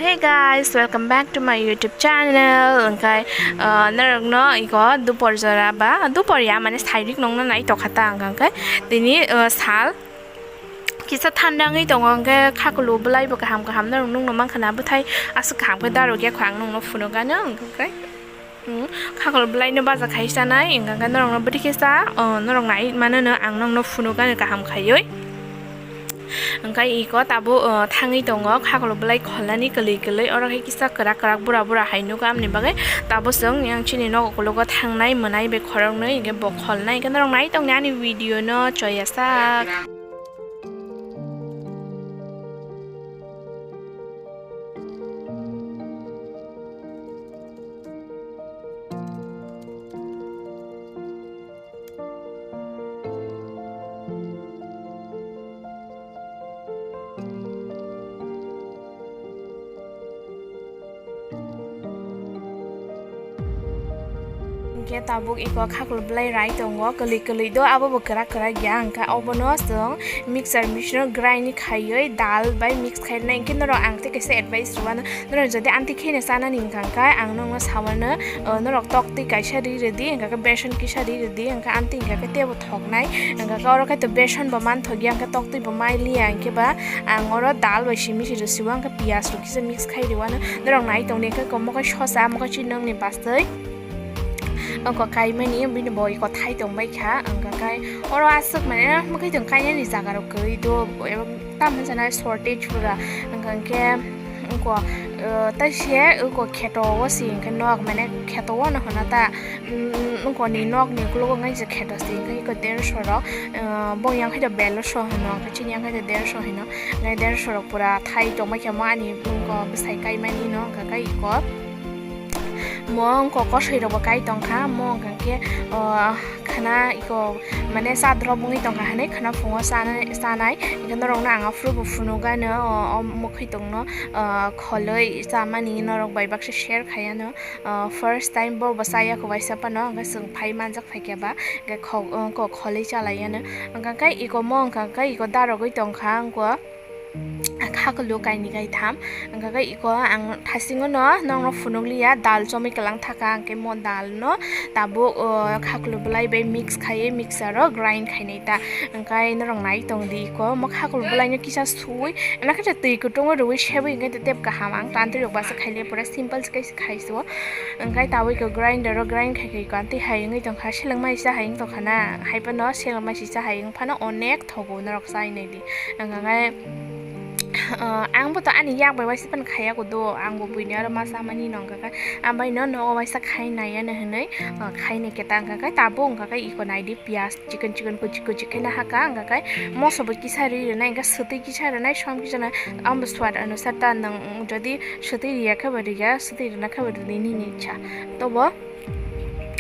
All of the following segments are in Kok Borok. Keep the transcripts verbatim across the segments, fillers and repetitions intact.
Hey guys, welcome back to my YouTube channel. Hwnkhe, uh, norokno iko dupor jora ba dupor ya mane sairik nongno nai tokha ta hwnkhe tini, uh, sal kisa thanda wngwi tongo, hwnkhe khakulu bwlai bo kaham kaham norok nukno mankha na bwthai aswk kaham khe darok ya kho ang nokno phunukgano hwnkhe. Hmm, khakulu bwlaino baja khai chanai, hwnkhe norokno bwtwi khe cha, oh, norok nai mano no ang nokno phunukgano kaham khaiwi. Hwnkhe iko tabuk, oh, thangwi tongo khakulu bwlai kholnani kwlwi kwlwi, oro khe kisa kwrak kwrak bura bura hai nugo, amni bagwi tabuk chwng yang chini nok ukologo thangnai mwnai bai khoroknwi hwnkhe bo kholnai, hwnkhe norok nai tongni ani video no choya sak. Hwnkhe tabuk iko khakulu bwlai rai tongo, kwlwi kwlwi do, abo bo kwrak kwrak ya, hwnkhe obono chwng mixer machine o grind khaiwi dal bai mix khainai. Hwnkhe norok ang tei kaisa advice rwano, norok jodi amtwi kheno chanani hwnkha khe ang nokno sawano, o, norok toktwi kaisa ri rwdi, hwnkha khe beson kisa ri rwdi, hwnkha amtwi hwnkha khe teibo thoknai, hwnkha khe oro khe to beson bo manthokya, hwnkhe toktwi bo mai liya, hwnkhe ba ang oro dal bai simi se rwsiwo, hwnkhe piyaj rok kisa mix khai rwano, norok nai tongdi, hwnkhe omo khe sosa, omo khe chini nokni bastwi. Oko kaimani bini bo iko thai tongbai kha, hwnkha khe oro aswk mane mwkhwtwng kainani jaga rok kwrwi do, tamo hwnsa nai shortage pura, hwnkha khe oko, eh, tai se oko kheto o se hwnkhe nok mane kheto o no hwna ta, mm, oko ni nok ni ukologo wngkha khe kheto se hwnkhe iko dersho rok, eh, bo yang khe to belosho hwno, hwnkhe chini yang khe to dersho hwno, hwnkhe dersho rok pura thai tongbai khe mo ani oko bwsai kaimani no hwnkha khe iko. Mo wngkha kosoi rok bo kai tongkha, mo hwnkha khe, o, khana iko mane cha drop wngwi tongkha hinui khana phungo chanai, chanai. Hwnkhe norokno ang aphuru bo phunukgano, o, o mwkhwtwngno, o, kholwi chamani norok bai baksa share khaiano. O, first time bo bo chaya kho waisa phano, hwnkhe chwng phai manjak phaikha ba, hwnkhe kho-, o, kho-, kholwi chalaiano. Hwnkha khe iko mo wngkha khe iko darogwi tongkha wngkha. Khakulu kainwi kaitham, hwnkha khe iko ang thasingo no nokno phunukliya, dal chomwi kwlang thaka, hwnkhe mo dal no tabuk, o, khakulu bwlai bai mix khaiwi mixer o grind khainai ta, hwnkhe norok nai tongdi iko, mo khakulu bwlai no kisa suwi, nakhe twi kutungo rwui sebwi hwnkhe tei tep kaham, ang tantwi rok basa khailiya, pura simple se khe. Khai se o. Hwnkhe tabuk iko grinder o grind khai khai iko, amtwi hai wngwi tongkha, selengma sisa hai wng tongkha na, hai phano selengma sisa hai wng phano onek thogo norok chai nai di. Hwnkhe, ah, ang bo to ani yak bai waisa phano khaiya ko do, ang bo buini aro ma chamani no hwnkha khe, ang bai no nogo waisa khai nai ano hinui, ah, khai nai khe ta hwnkha khe tabuk hwnkha khe iko nai di piyaj. Chikon chikon kuchik kuchik khe no hakha, hwnkha khe moso bo kisa ri rwnai, hwnkha swtwi kisa rwnai, som kisa no, amo swad anusar ta nwng jodi swtwi riya khe bo riya, swtwi rwna khe bo rwnai nini ichha. Tobo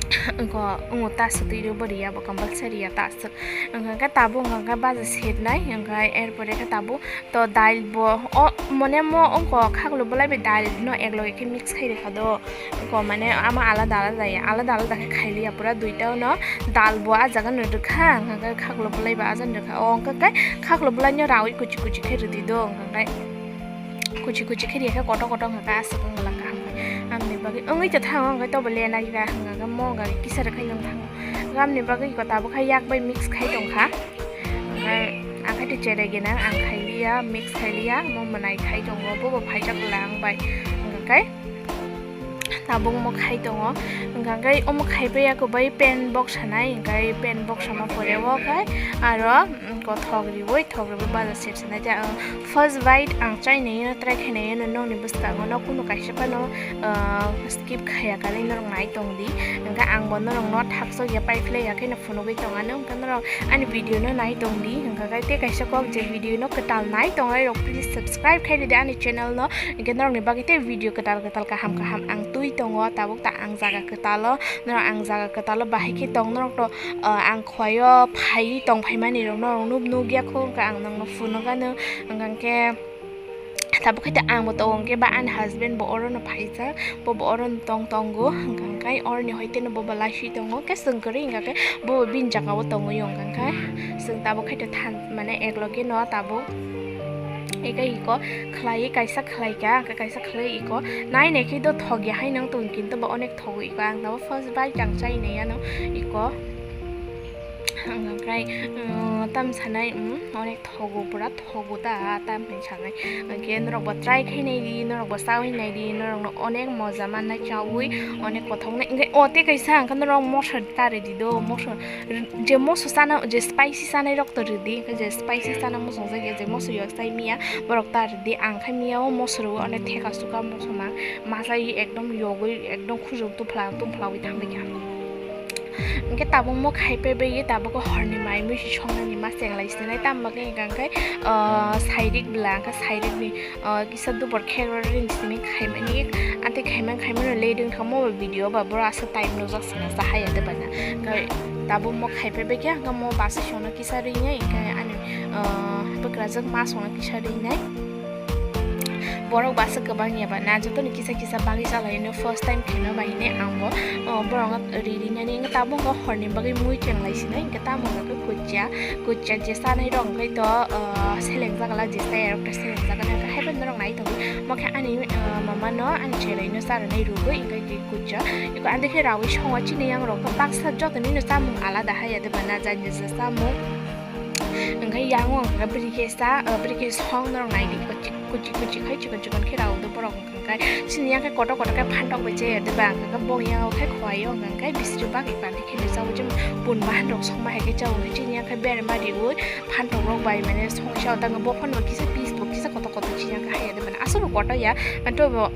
wngkha, wngo ta swtwi rw bo riya, bo compulsory ya ta aswk. Hwnkha khe tabuk hwnkha khe baja sernai, hwnkha er pore khe tabuk To dal bo, o, mane mo ongko khaklo bolai bai dal no ek loge khe mix khai rwkha do. Ongko mane ama alada alada ya, alada alada khe khai liya pura duita no dal bo ah jaga no rwkha, hwnkha khe khaklo bolai bai ah jaga no rwkha. O ongka khe khaklo bolai no rawi kuchi kuchi khe rwdi do, hwnkha khe kuchi kuchi khe riya khe kotor kotor hwnkha khe aswk wng la kaham khe. Amni bagwi wngwi to thango, hwnkha khe tobo le nai ra hwnkha khe mo hwnkha khe kisa rwkhai nung thango. Amni bagwi ko tabuk khe yak bai mix khai tongkha. Hwnkhe ang khe to cherai gwnang, ang khai liya, mix khai liya, omo mwnai khai tongo, bobo phaijak lang bai. Hwnkhe tabuk omo khai tongo, hwnkhe omo khai paiya khe bai pan boksa nai, hwnkhe pan boksa ma pore o khe aro, mm, ko thok riwi, thok riwi baja sep sanai. First bite ang chai nai no, try khai nai no, nokni bwskango no kunu kaisa phano, ah, skip khaiya kanwi norok nai tong di, hwnkhe ang bo norok no thakchok ya, pai phlai ya khe no phunugwi tong ano, hwnkhe norok ani video no nai tong di, hwnkhe khe tei kaisa kok je video no kwtal nai tongnai rok, please subscribe khai ridi ani channel no, hwnkhe norok ni bagwi tei video kwtal kwtal kaham kaham ang twi tongo, tabuk ta ang jaga kwtal o, norok ang jaga kwtal o bahai khe tong, norok to, ah, ang khwlai o phaiwi tong phai mani rok norok nuk nuk ya kho, hwnkhe ang norok no phunuk ano, hwnkhe khe. Tabuk khe ta ang bo tongo, hwnkhe ba ani husband bo oro no phaijak, bo bo oro no tong tongo, hwnkha khe oro ni hoi tei no bo bo laiswi tongo, hwnkhe chwng kwrwi hwnkha khe bo bo bini jaga o tongwi o, hwnkha khe chwng tabuk khe ta than mane ek loge no tabuk Eka iko khlai kaisa khlai ka, angka kaisa khlai iko nai nai khe do thok ya hai nang tong kinto bo onek thogo iko ang tabo first bite ang chai nai ano iko. Ang kai tam sanai onek thogo pura thogo ta tam hin sanai. Angke norok bo try khai nai di, norok bo chawi nai di, norok no onek moja mannai chawi onek kothok nai. Angke o te kaisa angka norok mosor ta ridi do mosor je moso chana je spicy chanai rok to ridi, je spicy chana muchung jak ya, je moso yok chai miya, borok ta ridi, ang khai miya o moso rwi onek theka suka moso ma, masa yi ekdom yogwi ekdom khujur tupla tupla wi thangwi kha. Hingke tabuk mo khai pe bai tabuk horni mai mui si songnani ma chenglai sinai, tamo khe hingka khe sairik bwla hingka sairik ni. Kisa dubor khek rw ring simi khaimani, ante khaimani khaimani le ding thamo video ba boro aswk time nujak sina sa haya de bana. Tabuk mo khai pe bai khe hingka mo basa songno kisa ringnai hingka ani bwkrajwk ma songno kisa ringnai. Borok basa kwbang ya bana jotoni kisa kisa bagwi chalai no first time khaima bai ne ang bo borok no ri rinani hingka tabuk hingka horni bagwi mui chenglai sinai hingka tamo hingka khe kuchia. Kuchia je sanai rok hingke to selengjak la je sai rok to selengjak la hingke haibo norok nai tongwi mo khe ani mama no ani chelai no cha rwnai rwgwi hingke kuchia iko ante khe rawi songo chini yang rok baksa joto ni no chamung alada hai ya de bana jani je chamung hingke yang o hingke bwrwi khe sa bwrwi khe song norok nai di kuchi kuchi khai chikon chikon khe rawi do borok. Hingke chini yang khe kotor kotor khe phantok bai chaya de ba hingke bong yang o khai khowai o hingke bisri bagwi pandi khe chao je bun bahan rok song ma hai khe chao hingke chini yang khe berma riwi phantok rok bai mane song chao tang bo phano kisa piece bo kisa kotor kotor chini yang khe hai de mane aswk bo kotor ya mane to bo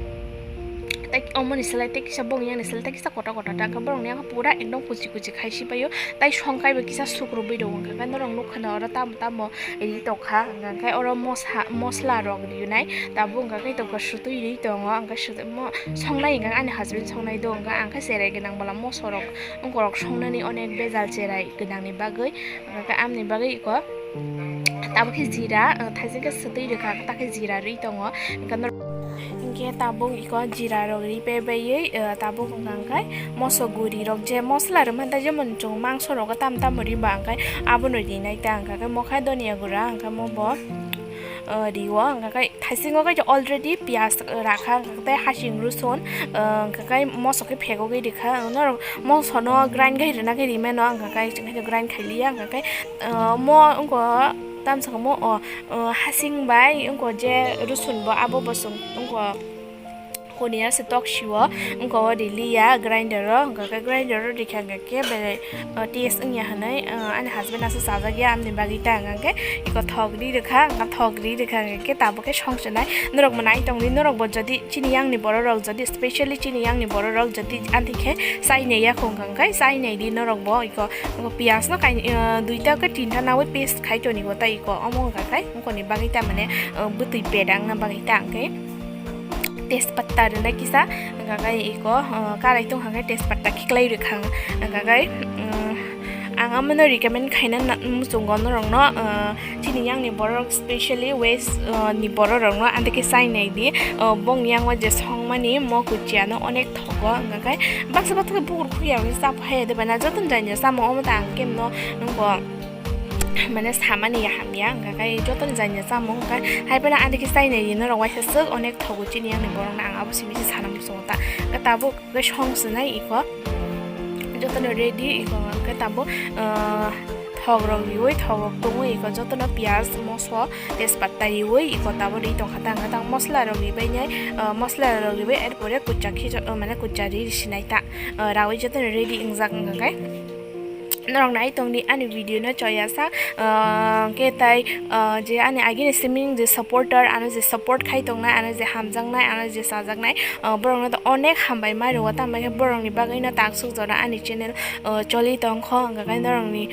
tai omo ni slai tai kisa bong yang ni slai tai kisa kotor kotor tang khe borok ni yang pura ekdom kuchi kuchi khai si pai o tai song kai bo kisa suk rwbwi rw hingke norok nukha na oro tamo tamo ri tokha hingke oro mosa mosla rok riunai tabuk hingke tokha sutwi ri tongo hingke sutwi mo songnai hingke ani husband songnai do hingke ang khe cherai gwnang bwla moso rok wngkorok songnani onek bejal cherai gwnangni bagwi hingke amni bagwi iko tabuk khe jira thaising khe sutwi rwkha ta khe jira ri tongo hingke norok hingke tabuk iko jira rok ri pe baiwi tabuk hingka hingke moso guri rok je mosla rwmani tai jemon chwng mangso rogo tamo tamo riba hingke abono rinai ta hingka khe mokhe donia gura hingke mo bo riwo hingka khe thaisingo khe already piyaj rakha hingka khe hasing rusun hingka khe moso khe phegogwi rikha norok moso no grind khe rwna khe rimano hingka khe grind khailiya hingka khe mo wngkha tamsok mo o hasing bai wngkha je rusun bo abo bo chwng wngkha. Honi ase tok siwo wngkha o riliya grinder o hingka khe grinder o rikha hingka khe belai taste wngya hinwi ani husband ase chajak ya amni bagwi ta hingka khe iko thok ri rwkha hingka thok ri rwkha hingka khe tabuk khe song chenai norok bo nai tongdi norok bo jodi chini yang ni borok rok jodi specially chini yang ni borok rok jodi anti khe chai nai ya khong hingka khe chai nai di norok bo iko piyaj no kai duita khe tinta nawi paste khai toni bo ta iko omo hingka khe wngkha ni bagwi ta mane bwtwi pedang na bagwi ta hingke. Tejpatta rwnai kisa hingka khe iko karai tongkha khe tejpatta khiklai rwkha hingka khe ang amano recommend khaina muchungo norokno chini yang ni borok specially west ni borok rokno ante khe chai nai di bong yang o je songmani mo kuchia no onek thogo hingka khe baksa baksa khe bukur khuya hingke chap hai de bana joto ni jani samung omo ta ang kemno nungbo. Mane samani ya hamya hingka khe joto ni jani samung hingka hai phano ani khe chai nai rino rok waisa swk onek thogo chini yang ni borok no ang abo simi se sana muchungo ta hingke tabuk khe song swnai iko joto no ready iko hingke tabuk thok rok riwi thok rok tongwi iko joto no piyaj moso tejpatta riwi iko tabuk ri tongkha ta hingke tabuk mosla rok ribai nai mosla rok ribai er pore kuchak khe mane kuchari sinai ta rawi joto no ready wngjak hingka khe. Norok nai tongdi ani video no choya sa khe tai je ani agini siming je supporter ano je support khai tongnai ano je hamjaknai ano je chajaknai borok no onek hambai ma rwo tamo khe borok ni bagwi no taksuk jora ani channel choli tongkho hingka khe norok ni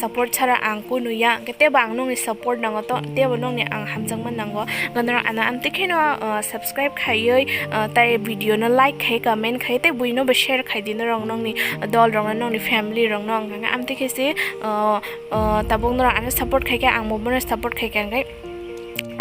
support sara ang kunu ya hingke tebo ang nokni support nango tebo nokni ang hamjakma nango norok ano amtwi kheno subscribe khaiwi tai video no like khai comment khai tei buino bo share khai di norok nokni dol rok no nokni family rok no hingka khe amtwi khe se tabuk norok ano support khai khe ang bo bono support khai kha hingke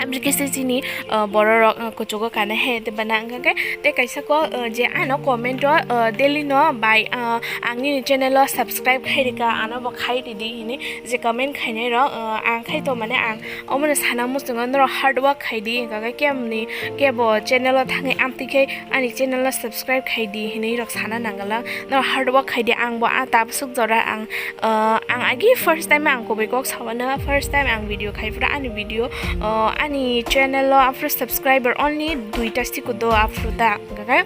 Bikhe se chini, uh, borok rok, uh, kuchugo kana he te bana hwnkha khe te kaisa ko, uh, je ano comment o, uh, daily no bai, uh, ang nini channel o subscribe khai rika, ano bo khai ridi hini je comment khainai rok, uh, ang khai to mane ang omono sana muchungo norok hard work khai di hwnkha khe kemni kebo channel o thangwi amtwi khe ani channel o subscribe khai di hinwi rok sana nangala norok hard work khai di ang bo a tabsuk jora ang Ah, ang agi first time ang kubui kok sawano, first time ang video khai phuru ani video, ah, ani channel o aphuru subscriber only duita siko do aphuru ta, hwnkha khe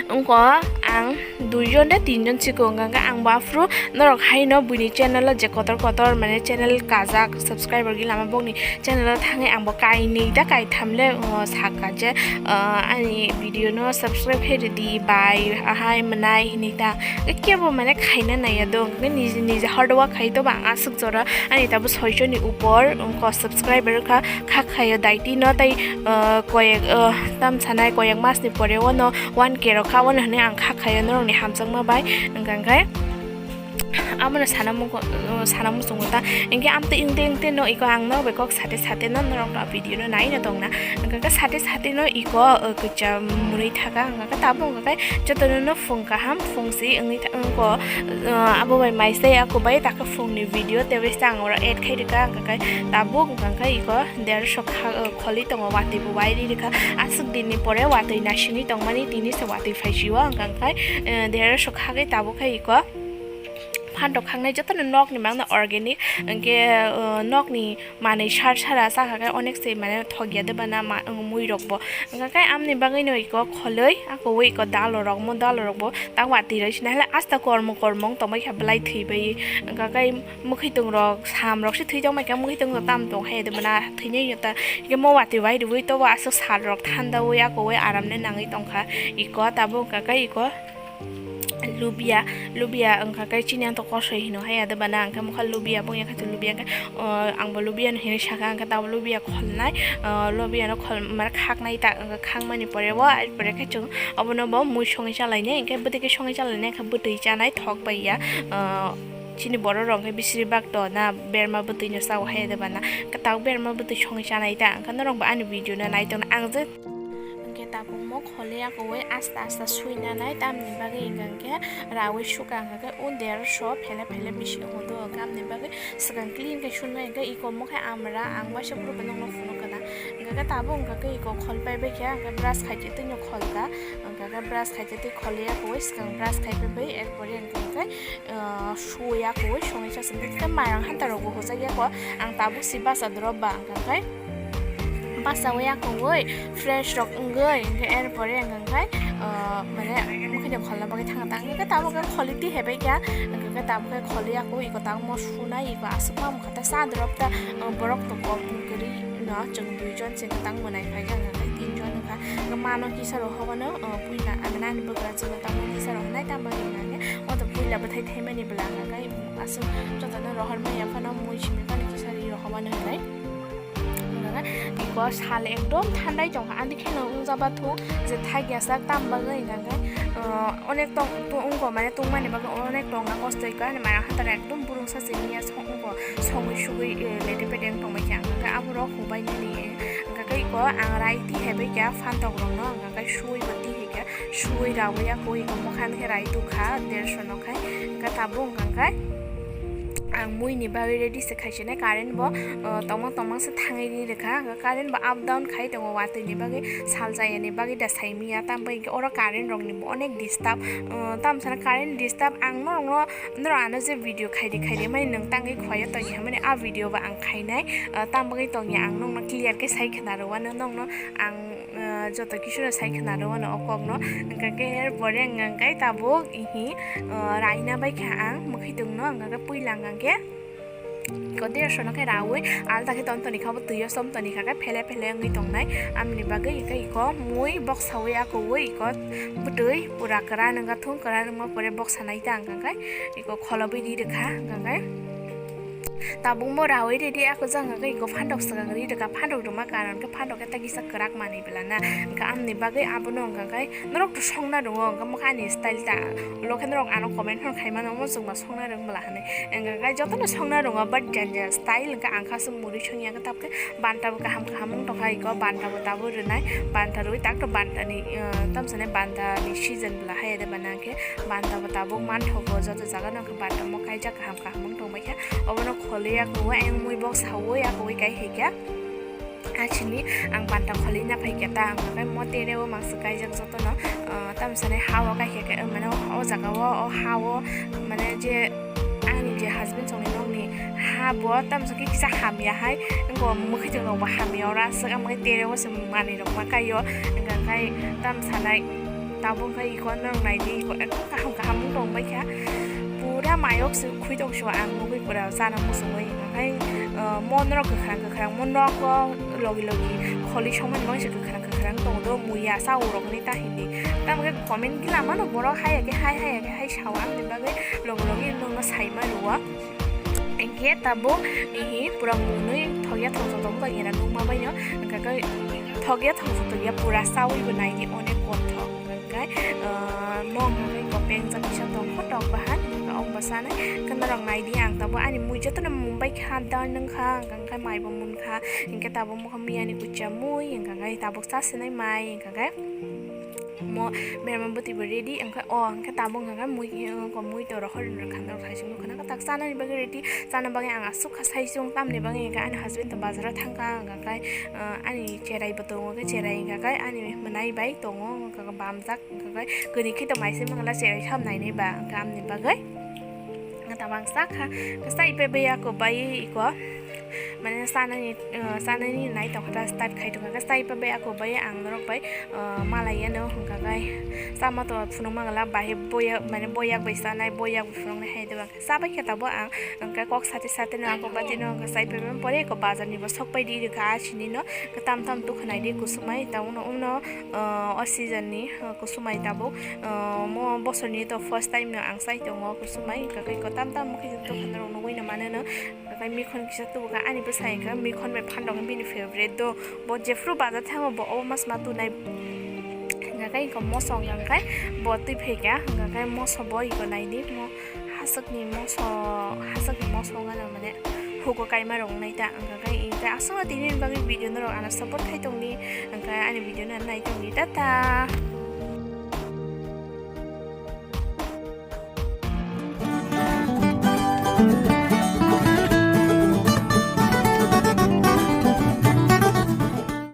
wngko ang duijon de tinjon siko, hwnkha khe ang bo aphuru norok haino buini channel o je kotor kotor mane channel kajak subscriber gwi lama bokni channel o thangwi ang bo kainwi ta kaitham le, ah, sakha je, ah, ani video no subscribe khai ridi bai ahai mwnai hinwi ta. Kebo mane khaina naiya do, hwnkhe niji niji hard work khai to bang aswk jora ani tabuk soichoni upor wngkha subscriber kha, kha khayo daiti no tai, uh, koyek, uh, tam sanai koyek mas ni pore wano one K rok kha wano hwnwi ang kha khayo norok ni hamjakma bai, hwnkha khe abono sana mugo, uh, sana muchungo ta, hwnkhe amtwi wngtwi wngtwi no iko ang norok bai kok sate sate no norok no video no nai no tongna, hwnkha khe sate sate no iko, uh, kwcham mwnwi thaka, hwnkha khe tabuk hwnkha khe jotono no phung kaham phung si wngwi tha-, wngkha, uh, abo bai mai se ako bai takhe phungni video tei bai se ang oro add khai rwkha, hwnkha khe tabuk hwnkha khe iko dersho kha, uh, kholi tongo, watwi bo wai ri rwkha, aswk din ni pore watwi naisingwi tongmani tini se watwi phai sio, hwnkha khe, uh, dersho khagwi tabuk khe iko phantok khaknai jotono nokni mangno organic, hwnkhe, uh, nokni manwi sar sara chakha khe onek se mane thokya de bana ma-, mui rok bo. Hwnkha khe amni bagwi no iko kholoi, ako ui iko dalo rok mo, dalo rok bo tak watwi roi sina hale asta kormo kormo wng tongbai kha belai thwi bai. Hwnkha khe mwkhwtwng rok, sam rok se thwi tongbai kha, mwkhwtwng rok tam tong hai de bana thwinai yo ta. Hwnkhe mo watwi bai rwui tobo aswk sal rok thanda ui ako ui aram le nangwi tongkha iko tabuk hwnkha khe iko. Lubia, lubia wngkha khe chini ang to kosoi hino hai ya de bana, ang khe mokha lubia, bung ya khe lubia, ang khe, o, ang bo lubia no hinwi sakha, ang khe tabuk lubia kholnai, o, lubia no khol, mane khaknai ta, wngkha khakmani pore o, pore khe chwng obono bo mui songwi chalainai, hwnkhe bwtwi khe songwi chalainai, hwnkhe bwtwi chanai thok bai ya, o, chini borok rok khe bisiri bak to na berma bwtwi no cha o hai ya de bana, khe tabuk berma bwtwi songwi chanai ta, ang khe norok bo ani video no nai tongna ang je. Hwnkhe tabuk mo kholi ya kowai asta asta suina nai, tamni bagwi hwnkha khe rawi suka hwnkha khe o dersho phele phele bisi hodo, tamni bagwi swkang clean khe sunai hwnkhe iko mo khe amra ang waisa phuru bo nokno phunuk kana. Hwnkha khe tabuk hwnkha khe iko khol pai bai khe hwnkhe brush khai twi no khol ka, hwnkha khe brush khai twi kholi ya kowai swkang brush khai pai bai, er pore hwnkha khe ah, suya koi songwi sa simi tei mairang hanta rok bo hojak ya ko ang tabuk si basa drop ba hwnkha khe basa ya koi fresh rok wngwi hwnkhe er pore hwnkha khe, ah, mane mokhe de kholna bagwi thang thang hwnkhe tabuk khe kholi twi hebai kha hwnkha khe tabuk khe kholi ya koi iko tabuk mo sunai iko aswk ma mokhe ta sa drop ta, ah, borok to kom wngkhe ri no chwng duijon se kwtang mwnai khaijak hwnkha khe tinjon wngkha. Mano kisa rok hobano, ah, puila ang nani bwkra chwngno tamo kisa rok hwnai tamo hwnka khe o to puila bwthai thaimani bwla hwnka khe aswk jotono rohor maya phano mui simi phano kisa ri rok hobano hwnai. Hwnka khe iko sal ekdom thandai tongkha, ani kheno wngjabathu je thai ya sak tam bagwi hwnka khe, ah, onek tong, to wngkha mane tongmani bagwi onek tongna kosto iko ani maya hatara ekdom burungsa simi ya song wngkha. Songwi sugwi, eh, lete pete wng tongbai kha, hwnka khe aborok hubainani, eh, hwnka khe iko ang rai twi hai bai kha phantok rokno, hwnka khe suwi bo twi hai kha, suwi rawi ya koi iko mokhan khe rai tukha, dersho no khai, hwnka tabuk hwnka khe ang mui ni bagwi ready se khai sinai, current bo, eh, tongmang tongmang se thangwi ri rwkha, hwnka current bo up down khai tongo watwi ni bagwi, sal jaya ni bagwi da sai manya, tamo hwnka khe oro current rok ni bo onek disturb, eh, tamo sana current disturb ang norok no Norok ano je video khaidi khaidi mani nwng tangwi khwlaiyo tongya hwnmani a video bo ang khainai, ah, tamo bagwi tongya ang nokno clear khe sai khna rwano nokno ang, ah, joto kisuno sai khna rwano o kokno. Hwnkha khe er pore hwnka khe tabuk ihi, ah, raina bai kha ang mwkhwtwngno, hwnka khe puila hwnka khe iko dersho no khe raui alta khe ton toni kha bo twi o som toni kha khe phele phele wngwi tongnai. Amoni bagwi hwnkhe iko mui boksaui akoui iko bwtwi pura kwran wngkha thung, kwran wngma pore boksa nai ta hwnka khe. Iko kholobwi ri rwkha, hwnka khe Tabuk mo rawi ridi ako jang hwnkhe iko phandok swkang ri rwkha, phandok rwma karon khe phandok khe ta kisa kwrak manwi bwla na, hwnkhe amni bagwi abono hwnkha khe norok to songna rwngo, hwnkhe mokhe ani style ta, ulo khe norok ano comment hor khai mano, omo chwngma songna rwng bwla hinwi, hwnkha khe jotono songna rwngo, but jani jani style hwnkhe ang kha se muri songya khe tabuk khe banta bo kaham kaham wng tongkha, iko banta bo tabuk rwnai, banta rwi tak to banta ni, eh, tamsa ni banta ni season bwla haiya de bana khe. Banta bo tabuk manthogo, joto jaga no khe banta mo kaijak kaham kaham wng tongbaikha. Obono kholi yakowi ayang mui bok sawi yakowi kai hai khe. Achini ang banta kholi na phai khe ta ang khe mo tere o mangsa kaijak jotono, ah, tamsani ha o kai khe khe, mane o jaga o, o ha o, mane je ani je husband songni nokni ha bo tamsa khe kisa hamya hai, wngkha mwkhwtwng rok bo hamya oro aswk, ang khe tere o se manwi rok ma kai o, hwnkha khe tamsa nai. Tabuk khe iko norok naidi, iko ekdom kaham kaham wng tong baikha. Pura mayok se khwi tong sio ang nugui pura chana muchungui. Hwnkhe, uh, mo norok kwkhwrang kwkhwrang mo nogo logi logi kholi songmani bagwi se kwkhwrang kwkhwrang tongo do muya sa urokni ta hindi. Tamo khe comment gila mano borok haiya khe hai haiya khe hai sao amni bagwi logi logi nokno saima rwo. Hwnkhe tabuk ihi pura mwnwi thokya thokjak tongma bagwi era nukma baino hwnkha khe thokya thokjak tongya pura sawi bo naidi onek kothok. Hwnkhe, ah, mo hwnkhe kopeng jani kisa tong kotok bahan, hwnkhe ong bo sanai. Hwnkhe norok naidi ang tabuk ani mui jotono mumbai kha, dal nung kha, hwnkhe mai bo mun kha, hwnkhe tabuk mokhe miyani kuchia mui, hwnkhe tabuk chasinai mai, hwnkhe mo berma bwtwi bo ready, hwnkhe o hwnkhe tabuk hwnkhe mui, hwnkhe mui to rohor rwkha norok hai se nukha na tak chanani bagwi ready, chana bagwi ang aswk kha sai chwng tamni bagwi hwnkhe ani husband to bazaro thangkha, hwnkhe, ah, ani cherai bo tongo, hwnkhe cherai hwnkhe ani mwnai bai tongo, hwnkhe bamjak. Hwnkhe kwrwi khe tong mai se mangla cherai kham nainai ba hwnkhe amni bagwi. Hwnkhe tamo ang sakha, khe sai pai bai ako bai iko, mane sanani, eh, sanani nai tongkha ta start khai tongkha, khe sai pai bai ako bai ang norok bai, eh, malai yano hwnkha khe sama to phunuk mangla bahai boya, mane boyak bai sanai, boyak bai phunuknai hai diba. Chabai khe tabuk ang hwnkhe kok sati sati no ako bati no hwnkhe chai phaimani pore eko bazar ni bo sok pai di rwkha a sini no tam tam tukha nai di kusumai tabuk no uno, ah, o season ni, ah, kusumai tabuk, ah, mo bosor ni to first time no ang chai tongo kusumai hwnkhe eko tam tam khe tukha norok nugui no mano no hwnkhe mikhon kisa tubu kha ani bwsai hwnkhe mikhon bai phandok bini favorite do bo jephru bazar thango bo obo mas ma tunai hwnkhe eko mosong hwnkhe bo twi phaikha hwnkhe moso bo eko nai di mo. Haswkni moso, haswkni moso wngano mane hugo kaima rok wngnai ta, wngkha khe aswkno tini bagwi video norok ano support khai tongdi, wngkha ani video no nai tongdi, tata.